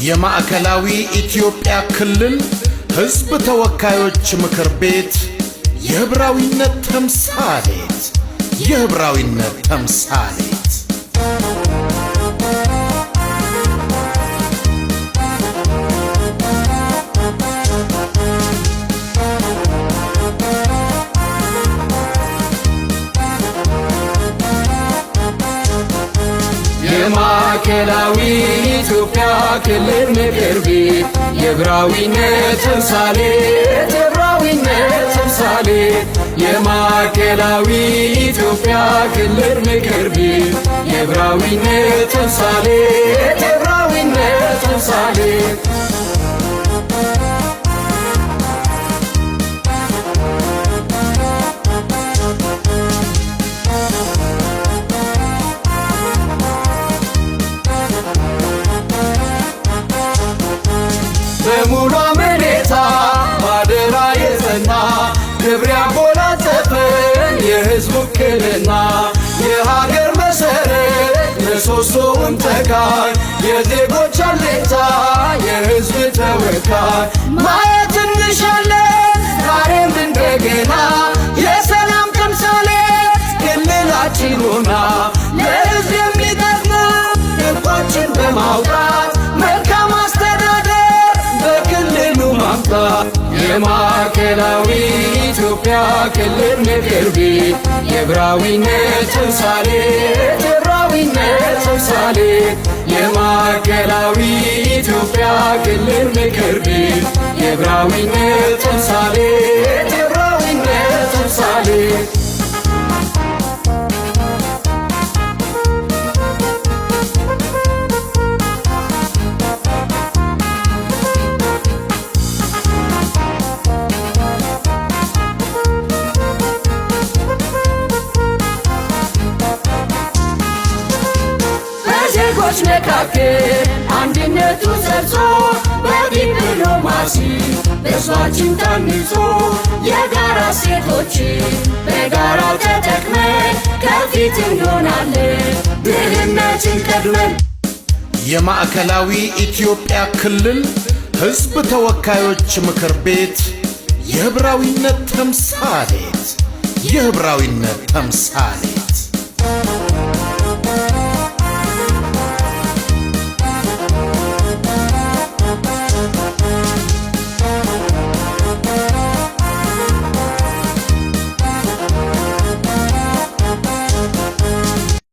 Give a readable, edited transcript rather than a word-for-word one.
የማዕከላዊ ኢትዮጵያ ክልል ሕዝብ ተወካዮች ምክር ቤት የህብራዊነት ተምሳሌት፣ የህብራዊነት ተምሳሌት። የማዕከላዊ ኢትዮጵያ ክልል ምክር ቤት የህብራዊነት ተምሳሌት፣ የህብራዊነት ተምሳሌት። የማዕከላዊ ኢትዮጵያ ክልል ምክር ቤት የህብራዊነት ተምሳሌት፣ የህብራዊነት ተምሳሌት። በሙሉ አመኔታ ባደራ የጸና፣ ክብር ያጎናጸፈን የሕዝብ ውክልና፣ የሀገር መሰረት ምሰሶውን ተካይ፣ የዜጎች አለኝታ የሕዝብ ተወካይ ማየት እንሻለን ዛሬም እንደገና፣ የሰላም ተምሳሌት ክልላችን ሆና፣ ለሕዝብ የሚጠቅሙ ሕጎችን በማውጣት መልካም አስተዳደር በክልሉ ማምጣት። የማዕከላዊ ኢትዮጵያ ክልል ምክር ቤት የህብራዊነት ተምሳሌት፣ የህብራዊነት ተምሳሌት። የማዕከላዊ ኢትዮጵያ ክልል ምክር ቤት የህብራዊነት ተምሳሌት፣ የህብራዊነት ተምሳሌት። በዜጎች መካከል አንድነቱ ጸንቶ፣ በዲፕሎማሲ በሕዝባችን ታንጾ፣ የጋራ እሴቶችን በጋራ ተጠቅመን ከፊት እንሆናለን ድህነትን ቀድመን። የማዕከላዊ ኢትዮጵያ ክልል ሕዝብ ተወካዮች ምክር ቤት የህብራዊነት ተምሳሌት፣ የህብራዊነት ተምሳሌት።